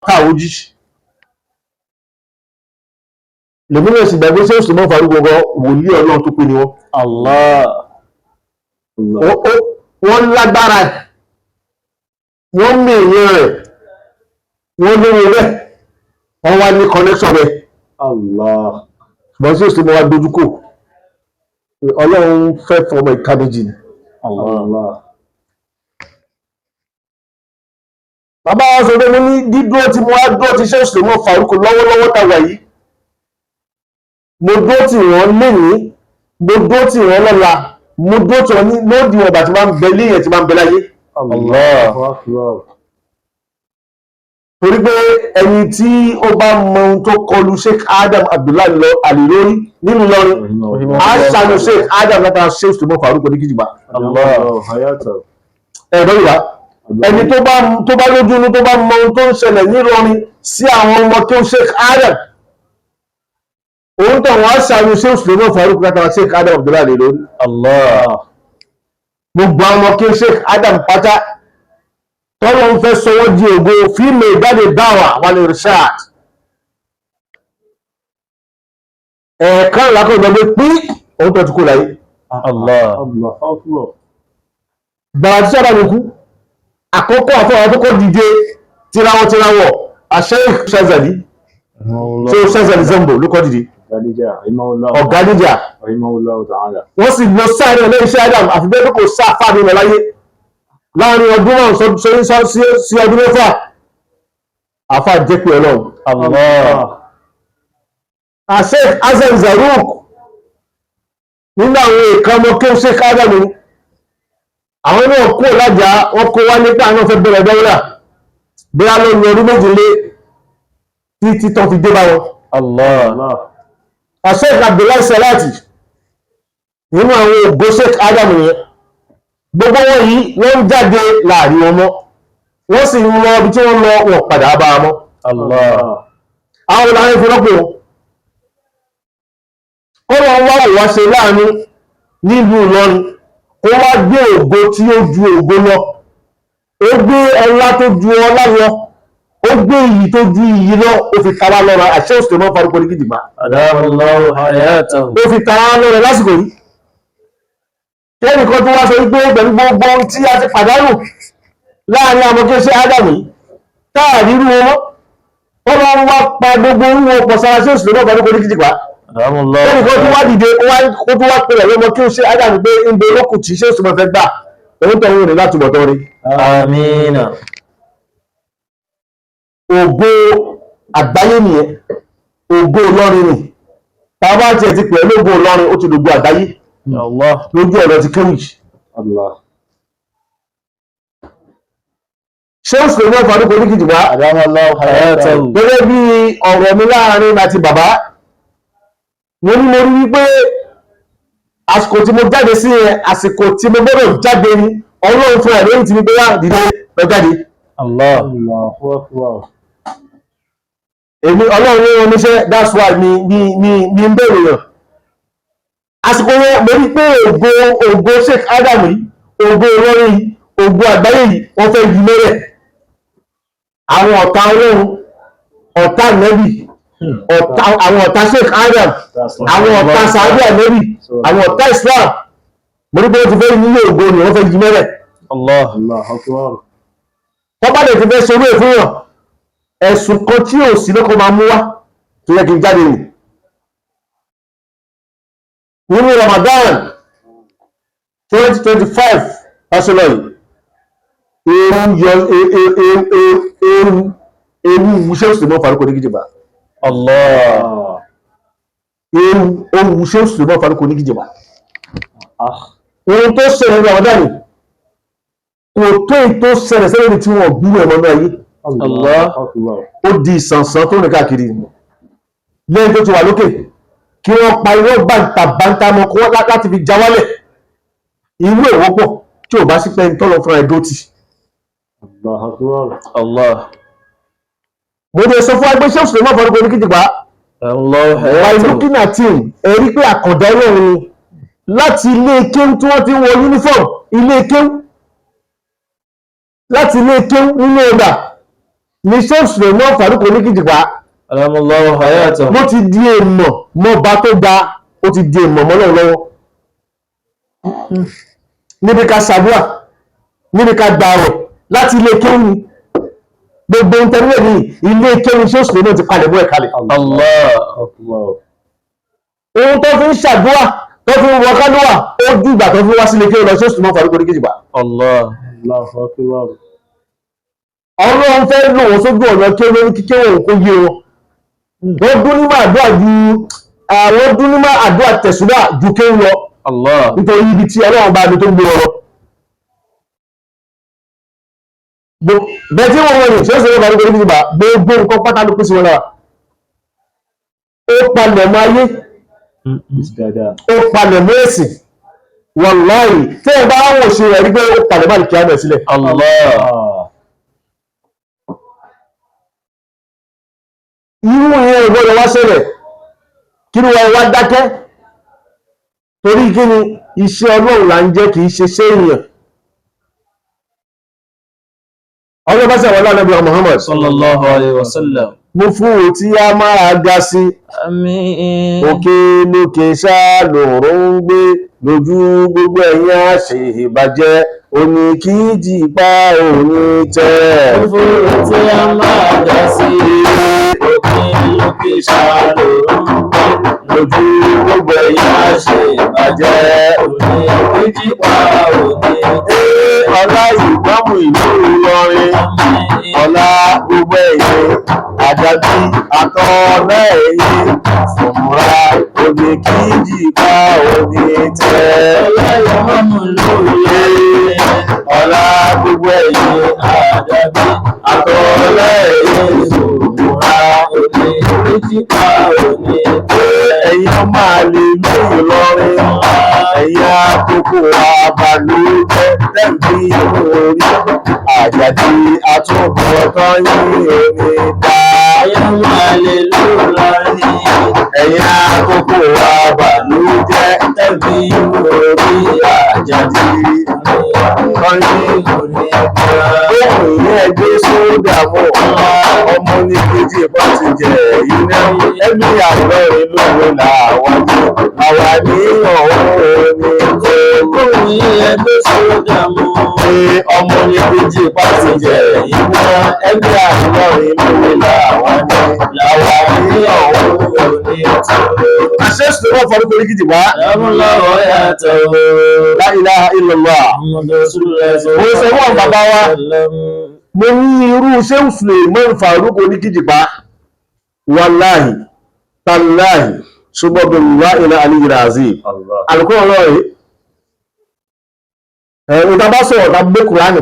Káàwójì lèmi náà sì gbàgbé sí Usman Farouk gbogbo wòlíì Ọlọ́run tó pé ni wọ́n. Allah. Wọ́n lágbára ẹ̀, wọ́n mú èèyàn rẹ̀, wọ́n lówó rẹ̀, wọ́n wá ní connection rẹ̀. Allah. Ṣùgbọ́n sí Usman wá dojú kò, Ọlọ́run fẹ́ fọmọ ìka méjì ni. Allah. Bàbá wa sọ pé mo ní dídúró tí mo wá dúró ti ṣe Usman Farouk lọ́wọ́lọ́wọ́ tá wà yìí, mo dúró tì wọ́n lénìí, mo dúró tì wọ́n lọ́la, mo dúró tì wọ́n ní lódì wọn bàtí máa ń bẹ léèyàn tí máa ń bẹ láyé. Allahu Akbar. Torí pé ẹni tí ó bá mọ ohun tó kọlu Sheikh Adam Abdullahi lọ àlèlórí nínú Ìlọrin, á ṣàánú Sheikh Adam látara Sheikh Usman Farouk ní Kìjìbá. Allah. Hayata. Ẹ̀rọ ìwà ẹni tó bá lójú inú, tó bá mọ ohun tó ń ṣẹlẹ̀ nílọrin sí àwọn ọmọ tó ń Sheikh Adam, òun tó wọn á ṣàánú Sheikh Usman Farouk látara Sheikh Adam Abdullahi àlèlórí. Allah. Gbogbo àwọn ọmọ kí Sheikh Adam pátá tọ́lọ́ ń fẹ́ sọ wọ́n di ògo fíìmù ìjáde dáwà wal irshad, ẹ̀ẹ̀kan lákọ̀ọ́gbọ́n pé pín òun tó ti kú láyé. Allah. Allahu Akbar. Gbàrà tí sábà ní kú àkọ́kọ́ àfọwọ́ tó kọ́ dìde tírawọ́ tírawọ́, Sheikh Shazali tó Shazali Zambo ló kọ́ dìde. Ọ̀gáníjà. Rahimahullah. Ọ̀gáníjà. Rahimahullah ta'ala. Wọ́n sì lọ sáré ọlẹ́ iṣẹ́ Adam, àfi bẹ́ẹ̀ tó kò sáfà mi lọ láyé láàrin ọdún márùn sí ọdún 6, àfà jẹ́ pé Ọlọ́run. Allah. Sheikh Hasan Zaruk nínú àwọn èèkàn ọmọ kí ó Sheikh Adam ni àwọn náà kó lájà, wọ́n kó wá nípa àwọn fẹ́ bẹ̀rẹ̀ dọ́wọ́là bí a lọ ní ọdún 2 lé títí tán fi dé bá wọn. Allah. Allah. Sheikh Abdullahi Salati nínú àwọn ògo Sheikh Adam yẹn, gbogbo wọn yìí wọ́n ń jáde láàrin wọn mọ́, wọ́n sì ń lọ ibi tí wọ́n lọ, wọn padà bá a mọ́. Allah. Àwọn ọ̀làrin ìfọlọ́pọ̀ kọ́lọ̀ ń wá wá ṣe láàánú nílùú Ìlọrin, kó wá gbé ògo tí ó ju ògo lọ, ó gbé ọlá tó ju ọlá lọ, ó gbé iyì tó ju iyì lọ, ó fi ta wá lọ́rẹ àṣẹ Usman Farouk ní Kìjìgbá. Adamallahu hayatahu. Ó fi ta wá lọ́rẹ lásìkò yìí, kẹ́nìkan tó wá sọ wípé pẹ̀lú gbogbo ohun tí a ti pàdánù láàrin àwọn kí ó ṣe Ádámù yìí táàrí irú wọn mọ́, ó lọ ń wá pa gbogbo orú wọn pọ̀ sára sí Usman Farouk ní Kìjìgbá. Adamallahu. Kẹ́nìkan tó wá dìde, ó tó wá pẹ̀lẹ̀ lọ́mọ kí ó ṣe Ádámù pé ń bo olókùn tí ṣé Usman fẹ́ gbà, òun tó ń rìn láti bọ̀ tọ́ rí. Amina. Ògo àgbáyé nìyẹn, ògo Ìlọrin ni bàbá tiẹ̀ ti pẹ̀lú ògo Ìlọrin, ó ti dògo àgbáyé. Allah. Lójú ọ̀rọ̀ ti kéwì. Allah. Ṣé Usman Farouk ní Kìjìgbá Adamallahu hayatahu. gẹ́gẹ́ bí ọ̀rọ̀ mi láàrin àti bàbá, mo ní mo rí wípé àsìkò tí mo jáde sí yẹn, àsìkò tí mo gbọ́dọ̀ jáde ni Ọlọ́run fún ẹ̀ lórí ti mi pé wá dìde lọ jáde. Allah. Allahu Akbar. Èmi Ọlọ́run ní wọn níṣẹ́, that's why mi ń bẹ̀rù yàn. Àsìkò yẹn mo rí pé ògo Sheikh Adam yìí, ògo Ìlọrin yìí, ògo àgbáyé yìí, wọ́n fẹ́ yí mẹ́rẹ̀ àwọn ọ̀tá Ọlọ́run, ọ̀tá Nẹ́bì, àwọn ọ̀tá Sheikh Adam, àwọn ọ̀tá sàábì Ànẹ́bì, àwọn ọ̀tá Islam. Mo rí pé wọ́n ti fẹ́ yí ògo ni, wọ́n fẹ́ yí mẹ́rẹ̀. Allah. Allahu Akbar. Wọ́n bá dẹ̀ ti fẹ́ ṣerú ẹ̀ fún yàn, ẹ̀sùn kan tí ò sí lọ́kọ̀ máa mú wá tó yẹ kí n jáde nì nínú Ramadan 2025 pásọlọ yìí, ewu yọ ewu wùṣẹ́ Usman Farouk ní Kìjìgbá. Allah. Ewu owùṣẹ́ Usman Farouk ní Kìjìgbá. Ohun tó ṣẹlẹ̀ ní Ramadan kò tó èyí tó ṣẹlẹ̀ sẹ́lẹ̀ tí wọ́n gbúrò ẹ̀mọ́ náà yìí. Allah. Akbar. Ó di ìsànsán tó rìn káàkiri lẹ́yìn tó ti wà lókè, kí wọ́n pa irọ́ bàǹtàbàǹtà mọ́ kó láti fi já wálẹ̀. Irú ìwọ́pọ̀ tí ò bá sí pé ń tọ́lọ fúnra ẹ̀ dótì. Allahu Akbar. Allah. Mo dé sọ fún wa pé ṣé Usman Farouk ní Kìjìgbá, Allahu by hayatahu. looking at him, ẹ rí pé àkàndá Ọlọ́run ni. Láti ilé kéwú tí wọ́n ti ń wọ uniform ilé kéwú, láti ilé kéwú nínú ọgbà Ní Sheikh Suleiman Farouk oníkìjìpá Adamallahu hayatahu. ló ti di èèmọ̀ mọ́ba tó ga, ó ti di èèmọ̀ mọ́ Ọlọ́run lọ́wọ́. Níbi ká ṣàdúrà, níbi ká gbààwẹ̀ láti ilé kéwù ni gbogbo ń tẹ́lẹ̀ ní ilé kéwù Sheikh Suleiman ti palẹ̀ mọ́ ẹ̀ kalẹ̀. Allah. Akbar. Ohun tó fi ń ṣàdúrà, tó fi ń wọ kálúwà, ó ju ìgbà tó fi wá sílé kéwù lọ. Sheikh Suleiman Farouk oníkìjìpá, Allah. Allahu akbar. Ọlọ́run fẹ́ lò wọ́n sójú ọ̀nà kéwù lórí kíkéwù òun kó yé wọn. Wọ́n dún ní máa àdúrà ju àwọn dún ní máa àdúrà tẹ̀sùbà ju kéwù lọ, Allah. nítorí ibi tí Ọlọ́run bá mi tó ń gbé wọn lọ. Bẹ́ẹ̀ tí wọ́n wọ̀nyí ṣé ó ṣe é bá nítorí nígbà gbogbo nǹkan pátá ló pèsè wọn lára. Ó palẹ̀ mọ́ ayé, Dáadáa. ó palẹ̀ mọ́ ẹ̀sìn. Wàláhì, tí ẹ bá wò ṣe rẹ̀ rí pé ó palẹ̀ mọ́ àlìkí àmọ̀ sílẹ̀. Allah. Ah. Irú ìyẹn ìgbọ́dọ̀ wá ṣẹlẹ̀ kí ni wọ́n wá dákẹ́, torí kí ni? Iṣẹ́ Ọlọ́run là ń jẹ́, kì í ṣe ṣé èèyàn. Ọlọ́run bá ṣẹ̀wọ̀n lánàá bí Muhammad Sallallahu alayhi wa sallam. Mo fún o tí a máa ga sí. Àmín. Òkè lókè ṣá lòrùn ń gbé lójú gbogbo ẹ̀yìn àṣebàjẹ́ òní kì í jìpá òní tẹ̀. Fúru tí a máa dá sí, òkè lókè ṣáàlò ń gbé Lójú gbogbo ẹ̀yìn àṣebàjẹ́ òní kejì pa òní tẹ́. Ọlá ìgbọ́mù ìlú Ìlọrin, Àmín. ọlá gbogbo ẹ̀yìn àjàbí àtọ́lá ẹ̀yìn fòmùra òní kì í jìpá òní tẹ̀. Ọlá ìmọ̀mù lóye. Ọlá gbogbo ẹ̀yìn Àdàbí àtọ́lá ẹ̀yìn ìṣòwòrà òní kejì pa òní tẹ́. Ẹ̀yin ọmọ àlè ìlú Ìlọrin, ẹ̀yin àkókò àbàlójẹ́ tẹ̀m̀bí orí àjàdí àtúbọ̀tán yín òní dá. Ayé máa lè lóra ní. Ẹ̀yin àkókò àbàlójẹ́ Tẹ̀bí orí àjàdí àjàdí yín òní Ohun ìyẹn ẹgbẹ́ sódà mọ́ ọmọ ní kejì bá ti jẹ iná ẹ̀mí àlọ́rin lóore làwọn ní àwa ní ọ̀hún ní tó. Ohun ìyẹn gbé sódà mọ́. Pé ọmọ ní kejì bá ti jẹ iná ẹ̀mí àlọ́rin lóore làwọn ní àwa ní ọ̀hún. Òní tó. Àṣẹ sùnwọ̀n fọdún torí kìjì wá. Ẹ̀múlọ́wọ́ yàtọ̀. La ilaha illallah. Muhammadu Rasulullah. Mo sọ fún àwọn bàbá wa. Mo ní irú Sheikh Suleiman Farouk oníkìjìpá, wàláhì tàláhì ṣùgbọ́n ilẹ̀ aliyu azim. Allah. Alùkọ́ ọlọ́rẹ̀ ẹ̀rùn tá bá sọ̀rọ̀ tá gbé kùránì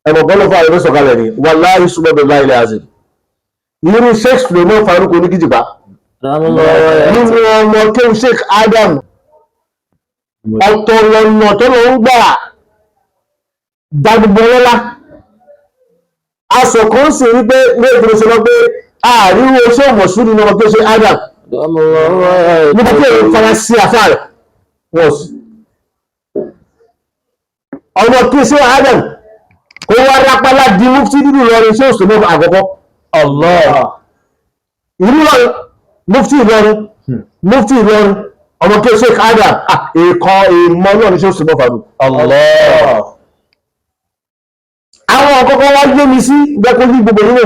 ẹ̀mọ̀ bọ́lọ́ fún àrẹ́fẹ́ sọ̀kalẹ̀ ni. Wàláhì ṣùgbọ́n ilẹ̀ azim, irú Sheikh Suleiman Farouk oníkìjìpá Ẹ̀múlọ́wọ́ yàtọ̀. nínú ọmọ kéwù Sheikh Adam, ọ̀tọ̀ lọ́nà tó lọ ń gbà dá gbogbo ọlọ́lá. Aṣọ kan sì rí pé ní ètò ìṣẹ́ lọ pé àríwó ṣé òmòṣú nínú ọmọ tó ṣe Adam Ẹ̀múlọ́wọ́ yàtọ̀. níbi tí èyí fara sí àfáà rẹ̀ wọ́n sí ọmọ kí ṣe Adam kó wá rápálá di mufti nínú Ìlọrin ṣé òṣèlú àkọ́kọ́. Allah. Ìlú Ìlọrin, mufti Ìlọrin, mufti Ìlọrin, ọmọ kí ṣe Adam, èèkan èèmọ náà ní ṣé òṣèlú fàdù. Allah. Àwọn ọ̀kọ́kọ́ wá yé mi sí gbẹ́kọ́ ní gbogbo nínú,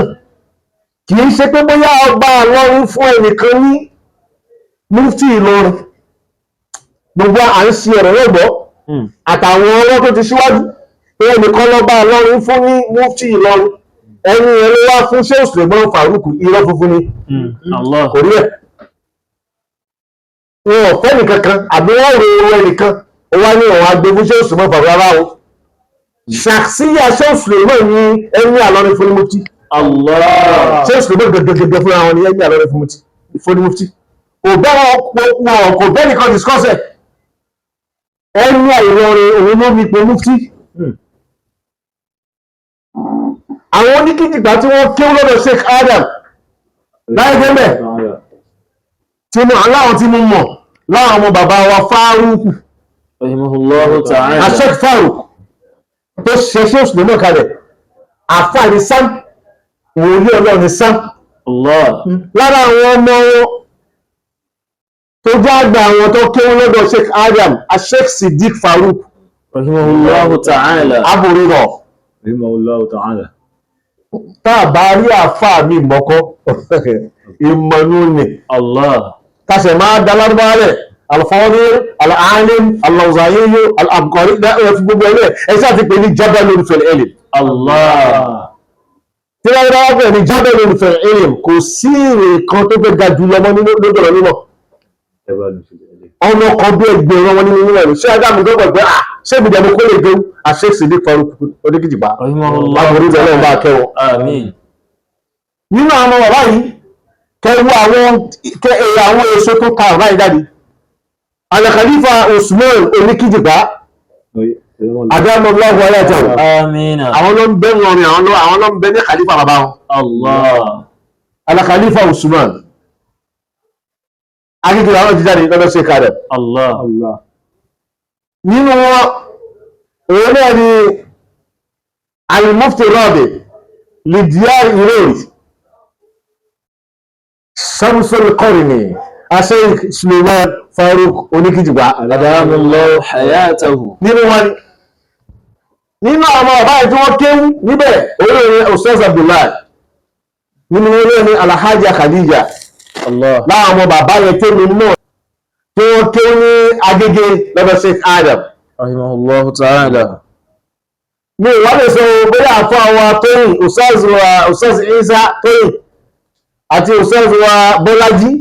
kì í ṣe pé bóyá ọba Ìlọrin fún ẹnìkan ní mufti Ìlọrin. Gbogbo à ń ṣe ọ̀rọ̀ náà gbọ́ àtàwọn ọwọ́ tó ti síwájú pé ẹnìkan lọ́ba Ìlọrin fún ní mufti Ìlọrin, ẹni ẹ ló wá fún Sheikh Suleiman Farouk, irọ́ funfun ni. Allah. Kò rí ẹ̀, wọn ò fẹ́ nìkankan àbí wọ́n ro owó ẹnìkan ó wá ní ọ̀hún agbé fún Sheikh Suleiman Farouk, rárá o. Ṣàṣìyà Sheikh Suleiman ní ẹni àlọ́rin fún ní mufti. Allah. Sheikh Suleiman gẹ́gẹ́gẹ́gẹ́ fúnra wọn ní ẹni àlọ́rin fún ní mufti. Kò bẹ́ wọn, kò bẹ́ nìkan discuss ẹ̀. Ẹni àìlọrin òun ló ní ipò mufti. Àwọn oníkìjìgbà tí wọ́n kéwú lọ́dọ̀ Sheikh Adam láì dẹ́mẹ̀ tí mo aláwọn tí mo mọ̀ láwọn ọmọ bàbá wa Fárúkù, Rahimahullahu ta'ala. Sheikh Faruk tó ṣe Sheikh Suleiman kalẹ̀ àfáàní sam. Wòlíì Ọlọ́run ní sám. Allah. Lára àwọn ọmọ wọn tó jẹ́ àgbà àwọn tó kéwú lọ́dọ̀ Sheikh Adam, Sheikh Siddiq Farouk Rahimahullahu ta'ala. Aburiro. Rahimahullahu ta'ala. Tá a bá rí àáfàá mi mọ́kọ́ ìmọ̀nù ni. Allah. Kásẹ̀ máa dá lárúbáwá rẹ̀, alfọ́dún al'alim alauzayiyo al'abukari ẹ̀ fi gbogbo ẹlẹ́ ẹ̀ sáà ti pè ní jabalun fil ilm. Allah. Tí lárúbáwá pè ní jabalun fil ilm, kò sí èrè kan tó fẹ́ ga jù lọ mọ́ nínú lójú ọ̀rọ̀ mímọ́. Ọmọ kan bí ẹgbẹ̀rún ọmọ nínú mímọ́ rẹ̀ ṣé adáàmú tó gbàgbé à ṣé ibi ìdààmú kó lè dé àṣẹ́sì ní Faruk oníkìjìbá. Rahimahullahu Aburiro náà bá kẹwọn. Àmín. Nínú àwọn bàbá yìí, kẹwọ àwọn kẹ ẹ̀yà àwọn èso tó ta bàbá yìí jáde, Al-Khalifa Usman oníkìjìbá adámọ̀láwọ̀ ayájọ́. Àmín. Àwọn ló ń bẹ wọn rìn, àwọn ló ń bẹ ní khalifa bàbá wọn. Allah. Al-Khalifa Usman akíkiri àwọn ti jáde lọ́dọ̀ ṣe kalẹ̀. Allah. Allah. Nínú wọn, òun náà ni Al-Mufti Rabi Lidiyar Iroy Shamsul Qarni, Sheikh Suleiman Farouk oníkìjìgbà. Adamallahu hayatahu. Nínú wọn ni nínú àwọn ọba tí wọ́n kéwú níbẹ̀, olórin Ustaz Abdullahi, nínú wọn ní Alhaja Khadija. Allah. Láwọn ọmọ bàbá yẹn tẹ́mi mọ̀ tí wọ́n kéwú ní Agége lọ́dọ̀ Sheikh Adam. Rahimahullahu ta'ala. Mi ò wá lè sọ bóyá àfọ àwọn Tóyìn, Ustaz wa Ustaz Isa Tóyìn àti Ustaz wa Bọ́lájí,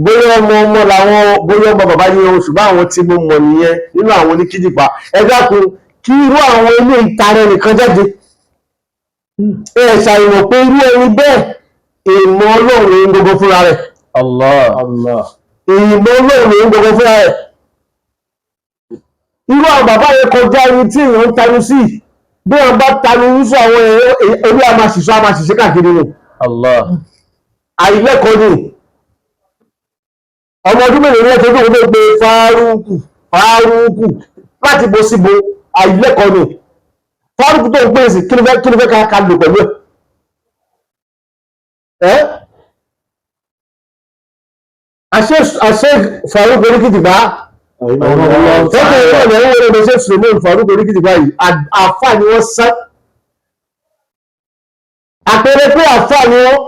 bóyá ọmọ ọmọ làwọn, bóyá ọmọ bàbá yẹn o, ṣùgbọ́n àwọn tí mo mọ̀ nìyẹn nínú àwọn oníkíjìpá. Ẹ dákun, kí irú àwọn ilé ìtarẹ nìkan jáde, ẹ ṣàìmọ̀ pé irú ẹni bẹ́ẹ̀, ìmọ̀ Ọlọ́run ní gbogbo fúnra rẹ̀. Allah. Allah. Ìmọ̀ Ọlọ́run ní gbogbo fúnra rẹ̀. Irú àwọn bàbá yẹn kọjá ẹni tí èèyàn ń tanu sí. Bí wọn bá tanu rúṣọ àwọn èèyàn, orí a máa ṣìṣọ́, a máa ṣìṣe káàkiri ni. Allah. Àìlẹ́kọ̀ọ́ ni. Ọmọ ọdún mélòó ní ẹ̀tọ́ tó gbé pé Fárúkù Fárúkù láti bo síbo? Àìlẹ́kọ̀ọ́ ni. Fárúkù tó ń pè sí, kí ló fẹ́ ká lò pẹ̀lú ẹ̀? Àṣẹ Fárúkù oníkìtìgbà tọ́kọ̀ ìwé ọ̀nà ìwé ọ̀nà ṣe Suleiman Faruk oníkìtìgbà yìí, àfà ni wọ́n sá. Àpẹẹrẹ pé àfà ni wọ́n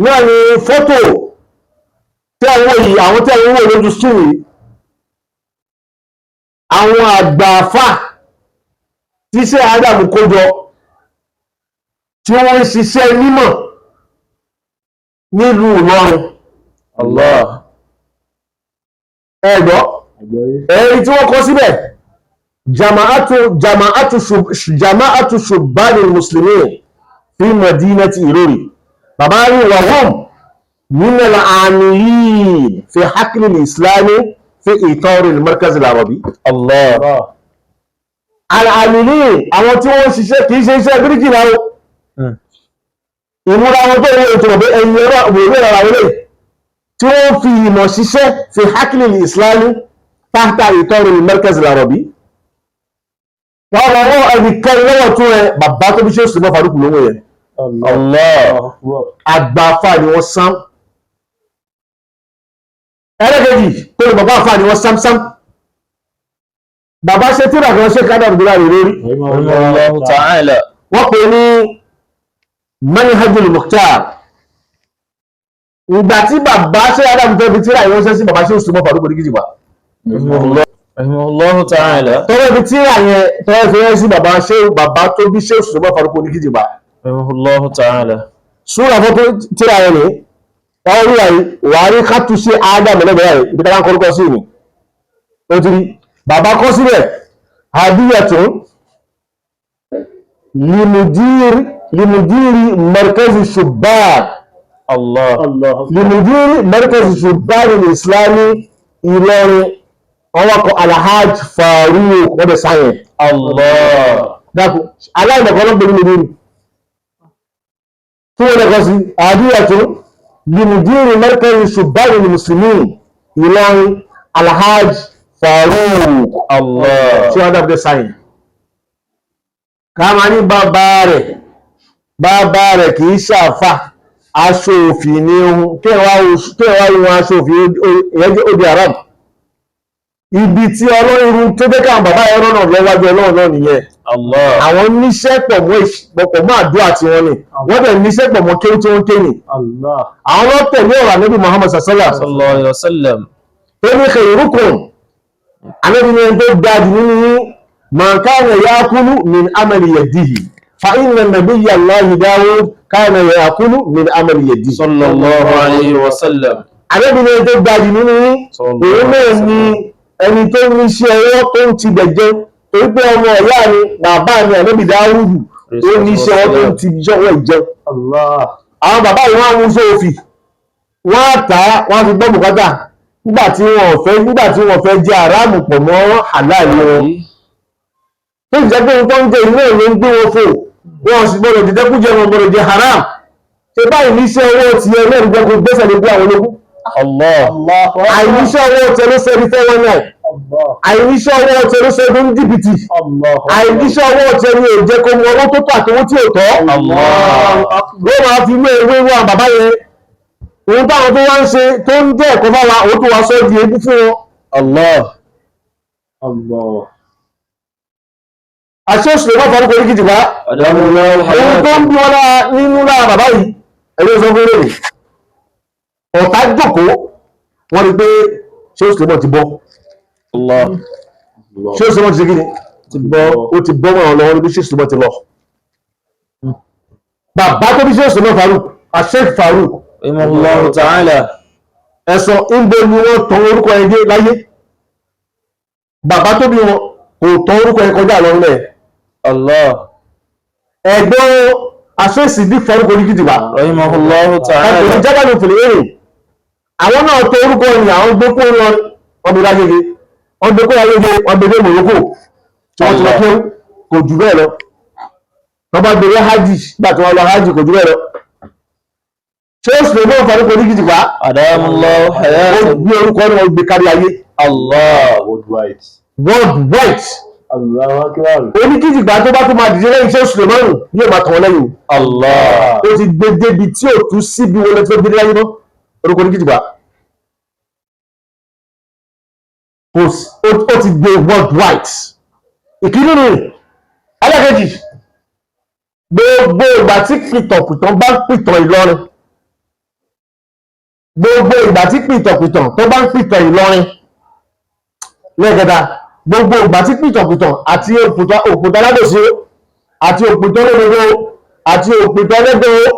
náà ni fọ́tò tí àwọn yìí, àwọn tí àwọn wò lójú sùn yìí, àwọn àgbà àfà tí ṣe Ádámù kójọ tí wọ́n ń ṣiṣẹ́ mímọ̀ nílùú Ìlọrin. Allah. Ẹ̀gbọ́ ẹ̀rí tí wọ́n kọ síbẹ̀, jama'atu shubbani muslimin fi madinati Ìlọrin. Bàbá rí wàhùn min al-amilin fi hakli al-islami fi itar al-markaz al-arabi. Allah. Al-amilin, àwọn tí wọ́n ń ṣiṣẹ́, kìí ṣe iṣẹ́ bíríkìlà o. Ìmúra wọn tó wọ́n ètò ọ̀bẹ ẹ̀yìn ẹ̀rọ òwúrọ̀ ara wọlé tí wọ́n fi ìmọ̀ ṣiṣẹ́ fi hakli al-islami tahta itar al-markaz al-arabi. Wọ́n lọ wọ́n ẹnìkan lọ́wọ́ tó ẹ bàbá tó bí ṣe òṣèlú Faruk lówó yẹn. Allah. Àgbàfà ni wọ́n sám. Ẹlẹ́gẹ̀ẹ́jì tó lè bàbá àfà ni wọ́n sám sám. Bàbá ṣe tíra kan ṣe kádà àbúrò rẹ̀ lórí. Rahimahullahu ta'ala. Wọ́n pè ní Manhajul Mukhtar. Ìgbà tí bàbá ṣe Adam fẹ́ fi tíra ìránṣẹ́ sí bàbá ṣe òṣèlú Faruk oníkìjìgbà, Rahimahullahu ta'ala. tọ́wọ́ fi tíra yẹn, tọ́wọ́ fi ránṣẹ́ sí bàbá ṣe, bàbá tó bí ṣe òṣèlú Faruk oníkìjìgbà. Rahimahullahu ta'ala. Súra fọ́tò tíra yẹn ni wọ́n rí àyè wà á rí kátó sí Ádámù lẹ́gbẹ̀ẹ́ rẹ̀, ibi tí wọ́n kọ́rúkọ sí ni ó ti rí bàbá kọ́ síbẹ̀: hadiyatun limudiri markazi shubban. Allah. Limudiri markazi shubban islami Ìlọrin. Wọ́n wá kọ Alhaj Farouk, wọ́n bẹ̀ sáyẹn. Allah. Dákun, aláìmọ̀kan ló ń pè ní mudiri tí wọ́n lẹ́kọ̀ọ́ sí hadiyatun limudiri markazi shubban muslimin Ìlọrin, Alhaj Farouk. Allah. Tí wọ́n dábẹ́ sáyìn ká máa ní bàbá rẹ̀, Bàbá rẹ̀ kì í ṣàfà, aṣọ òfì ní ohun kí ẹ wá wọn aṣọ òfì, ìyẹn jẹ́ ó di haram. Ibi tí Ọlọ́run irun tó jẹ́ káwọn bàbá yẹn rọ́nà lọ́wájú Ọlọ́run náà nìyẹn. Allah. Àwọn níṣẹ́ pọ̀ mọ́ pọ̀ mọ́ àdúrà tí wọ́n ní, wọ́n dẹ̀ níṣẹ́ pọ̀ mọ́ kéwú tí wọ́n ké ní. Allah. Àwọn lọ́tẹ̀ ní ọ̀rọ̀ Ànábì Muhammad sàṣálà Sallallahu alayhi wa sallam. tó ní khairukum, Ànábì ní ẹni tó dáa jù nínú yín, man kana yakulu min amali yadihi, fa inna nabiyya Allahi Dawud kana yakulu min amali yadihi. Sallallahu alayhi wa sallam. Ànábì ní ẹni tó dáa jù nínú yín, òun náà ni ẹni tó ní iṣẹ́ ọwọ́ tó ń tibẹ̀ jẹun, torí pé ọmọ ọ̀yá mi, bàbá mi Ànábì Dáúdù, ó ní iṣẹ́ ọwọ́ tó ń ti jọwọ́ ìjẹun. Allah. Àwọn bàbá yìí wọ́n á mú sóòfì, wọ́n á tà á, wọ́n á fi gbọ́ bùkátà nígbà tí wọ́n fẹ́ jẹ àráàmù pọ̀ mọ́ àláàlì wọn, tó sì jẹ́ pé ohun tó ń jẹ ilé ìlú ń gbé wọn fò, wọn sì gbọ́dọ̀ jẹjẹkújẹ, wọn gbọ́dọ̀ jẹ haram. Ṣe báyìí níṣẹ́ owó ti ẹ náà jẹ́ kó gbẹ́sẹ̀ lé bí àwọn ológun? Allah. Allah. Àìníṣẹ́ owó tẹ ló ṣe ní 419. Allah. Àìníṣẹ́ owó tẹ ló ṣe ní jìbìtì. Allah. Àìníṣẹ́ owó tẹ ní ò jẹ́ kó mọ owó tó tọ́ àti owó tí ò tọ́. Allah. Ló máa fi mú ewé wá bàbá yẹn, òun táwọn tó wá ń ṣe tó ń jẹ́ ẹ̀kọ́ fáwa, òun tó wá sọ di ebú fún wọn. Allah. Allah. Àṣẹ òṣèlú má farúkọ orí kìtìpá. Adamallahu Ohun tó ń bí wọn lára nínú lára bàbá yìí, ẹ̀rọ sọ fún lónìí, ọ̀tá jókòó, wọ́n rí pé ṣé òṣèlú mọ̀ ti bọ́. Allah. Ṣé òṣèlú mọ̀ ti ṣe kí ni? Ti bọ́. Ó ti bọ́ mọ́ lọ́wọ́ níbi ṣé òṣèlú mọ̀ ti lọ. Bàbá tó bí ṣé òṣèlú mọ̀ Faruk, àṣẹ Faruk, Rahimahullahu ta'ala. Ẹ̀sọ́ ìbò ni wọ́n tan orúkọ ẹ̀ dé láyé? Bàbá tó bí wọn kò tan orúkọ ẹ̀ kọjá lọ nílẹ̀. Allah. Ẹ̀gbọ́n àṣẹ́sì bí Faruk oníkìtìpá Rahimahullahu ta'ala. ẹ̀kùnrin jábàlù fìlẹ̀ èrè, àwọn náà tó orúkọ ni àwọn gbé kó lọ, wọ́n gbé lágége, wọ́n gbé kó lágége, wọ́n gbé dé Morocco tí wọ́n ti lọ kéwú, kò jù bẹ́ẹ̀ lọ. Wọ́n bá gbé lọ hajj, nígbà tí wọ́n lọ hajj, kò jù bẹ́ẹ̀ lọ. Ṣé ó sì lè mọ́ Faruk oníkìtìpá? Adamallahu Ó hayatahu. gbé orúkọ ní wọ́n gbé kárí ayé. Allah. Worldwide. Worldwide. Allahu Akbar. Oníkìtìpá tó bá tó máa dìde lẹ́yìn ṣé Sulemanu yóò máa tàn wọ́n lẹ́yìn. Allah. Ó ti gbé débi tí ò tún síbi wọlé tó gbé láyé mọ́ orúkọ oníkìtìpá kò sí, ó ti gbé worldwide. Ìkíní ni alákejì, gbogbo ìgbà tí pìtànpìtàn bá ń pìtàn Ìlọrin, gbogbo ìgbà tí pìtànpìtàn tó bá ń pìtàn Ìlọrin lẹ́ẹ̀kẹta, gbogbo ìgbà tí pìtànpìtàn àti òpùtàn aládòsí àti òpìtàn olódodo àti òpìtàn ẹlẹ́gbẹ́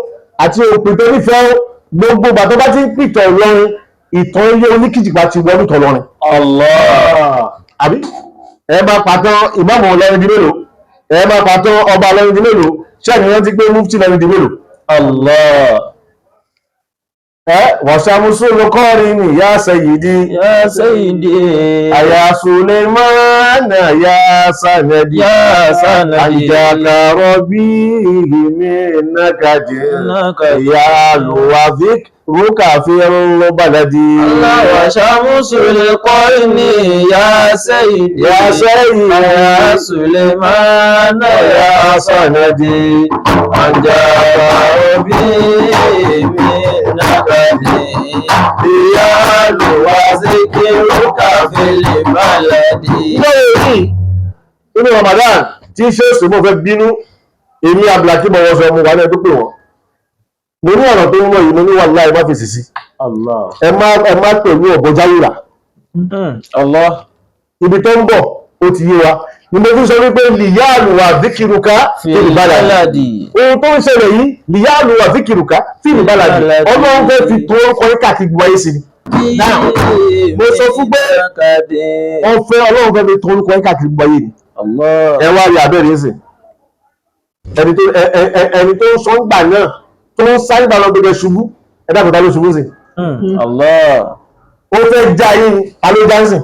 àti òpìtàn onífẹ́, gbogbo ìgbà tó bá ti ń pìtàn Ìlọrin, ìtàn ilé oníkìjìpá ti wọnú tọ̀ lọrin. Allah. Àbí ẹ máa pàtàn ìmáàmù Ìlọrin di mélòó? Ẹ máa pàtàn ọba Ìlọrin di mélòó? Ṣẹ́ni rántí pé mufti Ìlọrin di mélòó? Allah. Ẹ wàṣàmùsùn lókọ́rin ni ya sayyidi. Ya Sayyidi. Àyà Sulemana ya sanadi. Ya sanadi. Àjàkà rọ̀bí ìhìnmí nàkàjì. Nàkàjì. Ya lùwàfík rúkà fi rúbalẹ̀dì. Allah wa shamsul qarni ya Sayyidi. Ya Sayyidi. Ya Sulemana ya sanadi. Anjaka rabbi min nakadi. Ya luwazikiruka fil baladi. Lórí inú Ramadan tí ṣe é sùnmọ́ fẹ́ bínú, èmi Abdulhakeem mọ̀wọ́ sọ mo wà ní ẹdún pé wọ́n. Mo ní ọ̀rọ̀ tó ń lọ yìí, mo ní wàláhì má fèsì sí. Allah. Ẹ má pẹ̀lú ọ̀bọ jáwìrà. Allah. Ibi tó ń bọ̀ ó ti yé wa ni mo fi sọ wípé lìyáàlù wà zikiruka Fil fil baladi. baladi. Ohun tó ń ṣẹlẹ̀ yìí, lìyáàlù wà zikiruka fil baladi, Ọlọ́run fẹ́ fi tó orúkọ yín káàkiri gbogbo ayé sí ni. Now, mo sọ fún pé wọ́n fẹ́, Ọlọ́run fẹ́ fi tó orúkọ yín káàkiri gbogbo ayé ni. Allah. Ẹ wá rí abẹ́rẹ́ ẹ̀sìn ẹni tó ẹni tó ń sọ ń gbà náà tó ń sáré bá lọ gbẹgbẹ ṣubú, ẹ dákun, ta ló ṣubú sí? Allah. Ó fẹ́ já yín ni, ta ló já ń sìn?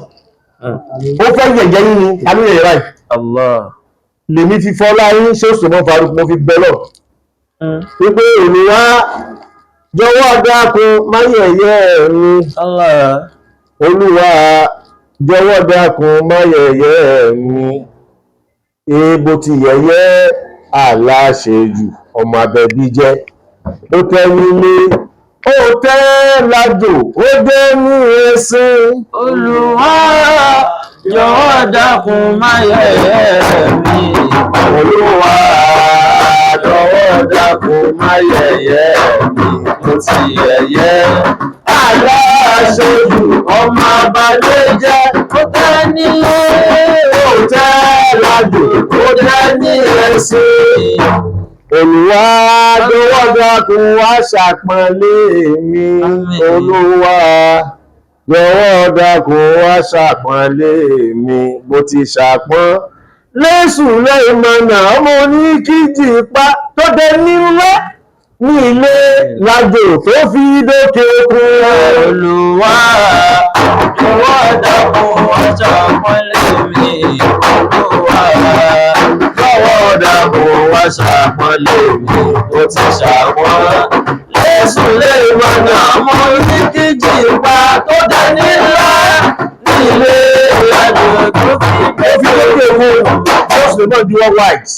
Ó fẹ́ yẹ̀yẹ́ yín ni, ta ló yẹ̀yẹ́ báyìí? Allah. Lèmi fi fọlá yín ṣé òṣùmọ́ Faruk, mo fi bẹ́ lọ wípé Olúwa jọ̀wọ́ dákun má yẹ̀yẹ́ mi. Allah. Olúwa jọ̀wọ́ dákun má yẹ̀yẹ́ mi, èèbò ti yẹ̀yẹ́ aláṣejù Ọmọ abẹ́bí jẹ́ ó tẹ́ nílé, ó tẹ́ lájò, ó dé ní ẹ̀sìn. Olúwa, jọ̀wọ́ dákun má yẹ̀yẹ́ mi. Olúwa, jọ̀wọ́ dákun má yẹ̀yẹ́ mi. Mo ti yẹ̀yẹ́ aláṣejù, ọmọ abalẹ̀ jẹ́. Ó tẹ́ nílé, ó tẹ́ lájò, ó tẹ́ ní ẹ̀sìn. Olúwa, jọ̀wọ́ dákun wá ṣàpọ́nlé mi. Àmín. Olúwa, jọ̀wọ́ dákun wá ṣàpọ́nlé mi. Bó ti ṣàpọ́n lẹ́sùn lẹ́yìn mọ̀nà ọmọ oníkíjì pa tó dé nílé ní ilé lájò tó fi dókè òkun. Olúwa, jọ̀wọ́ dákun wá ṣàpọ́nlé mi. Olúwa, jọ̀wọ́ dákun wá ṣàpọ́nlé mi. Ó ti ṣàpọ́n lẹ́sùn lẹ́ẹ̀mọ́nà ọmọ oníkíjì pa tó dé nílá nílé ìlànà tó fi Ó fi dókè òkun, ó sì náà di worldwide.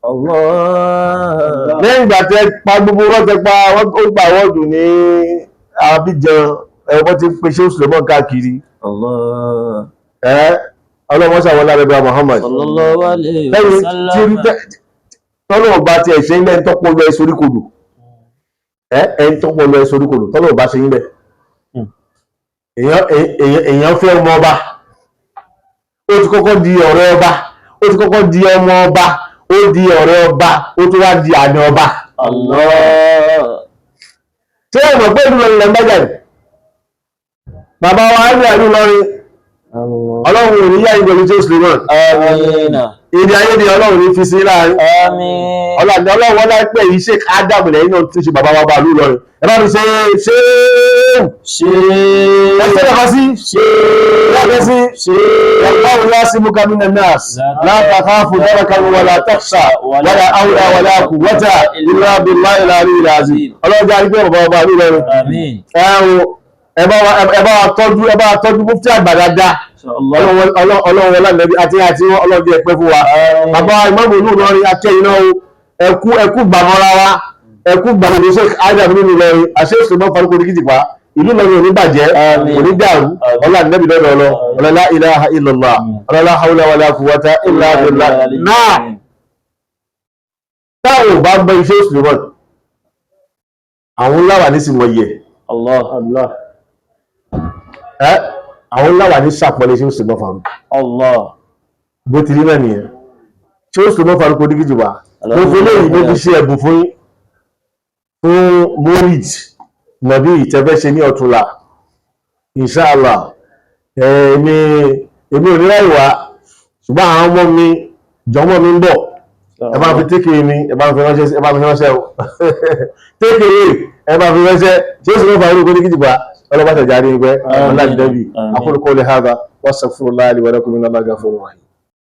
Allah. Lẹ́yìn ìgbà tẹ pa gbogbo rọ́tẹ pa, ó gba àwọ́dù ní Abidjan, ẹ̀wọ́n ti pe ṣé Suleiman káàkiri. Allah. Ẹ́ ọlọ́mọṣà wọn lábẹ́ bá Muhammad. Sallallahu alayhi wa Lẹ́yìn tí sallam. tọ́lọ̀ ọba ti ẹ̀ṣẹ̀ ilẹ̀ ń tọ́pọ̀ lọ ẹ̀sọ́ oríkodò, ẹ̀ ń tọ́pọ̀ lọ ẹ̀sọ́ oríkodò, tọ́lọ̀ ọba ṣe ilẹ̀ èèyàn fẹ́ ọmọ ọba, ó ti kọ́kọ́ di ọ̀rẹ́ ọba, ó ti kọ́kọ́ di ọmọ ọba, ó di ọ̀rẹ́ ọba, ó tún wá di àná ọba. Allah. Ṣé ẹ mọ̀ pé ìlú Ìlọrin lẹ́ ń bá jáde? Bàbá wa ní àlú Ìlọrin, Ọlọ́run ò ní yá ìgbẹ̀lú tí ó Suleiman. Àmín. Èdè ayédè Ọlọ́run ní fi sí láàrin. Àmín. Ọlọ́run, Ọlọ́run wọn láìpẹ́ yìí, Sheikh Adam lẹ́yìn náà tún ṣe bàbá wa bá àlú Ìlọrin. Ẹ bá mi ṣe ṣe Ṣe ẹ ṣe lọ́kọ sí ṣe lọ́kọ sí ṣe. Wallahu yasimuka minan nas la takhafu darakan wala takhsha wala hawla wala quwwata illa billahi al-aliyyil azim. Ọlọ́run jẹ́ àrígbẹ́ bàbá wa bá àlú Ìlọrin. Àmín. Ẹ bá wa tọ́jú, ẹ bá wa tọ́jú mufti àgbà dáadáa. Inshallah. Ọlọ́run wọlá nẹ́bí àti Ọlọ́run jẹ́ ẹ̀pẹ́ fún wa. Bàbá ìmọ̀mù ìlú Ìlọrin, akẹ́yìn náà o, ẹkú ẹkú gbàmọ́ra wa, ẹkú gbàmọ́ra Sheikh Adam nínú Ìlọrin àṣẹ ìṣòro farúkọ ní kìtìpá. Ìlú Ìlọrin ò ní bàjẹ́, Àmín. kò ní dàrú. Ọlá nẹ́bí lọ́dọ̀ ọlọ́ ọlọ́lá ilaha illallah, ọlọ́lá hawla wala quwwata illa billah. Náà táwọn ò bá gbọ́ iṣẹ́ ìṣòro, àwọn láwà ní sì mọ̀ yẹ. Allah. Allah. Ẹ́ àwọn láwà ní sàpọ̀lẹ̀ iṣẹ́ ìṣòro farúkọ. Allah. Bó ti rí náà nìyẹn tí ó sọmọ farúkọ dígíjì wá. Mo fi léyìí, mo fi ṣe ẹ̀bùn fún yín fún morid nàbí ìtẹ́fẹ́ ṣe ní ọ̀túnla, inshallah. Èmi ò ní láì wá, ṣùgbọ́n àwọn ọmọ mi, jọmọ mi ń bọ̀. Ẹ bá fi tékèrè mi, ẹ bá fi ránṣẹ́, ẹ bá fi ránṣẹ́ o, tékèrè, ẹ bá fi ránṣẹ́ tí ó sọmọ farúkọ dígíjì wá. Ọlọ́pàá tẹ̀jáde ẹgbẹ́ ọlá ìdẹ́bì. Àmín. Aqulu qawli hadha wastaghfirullaha li wa lakum innallaha ghafurur rahim.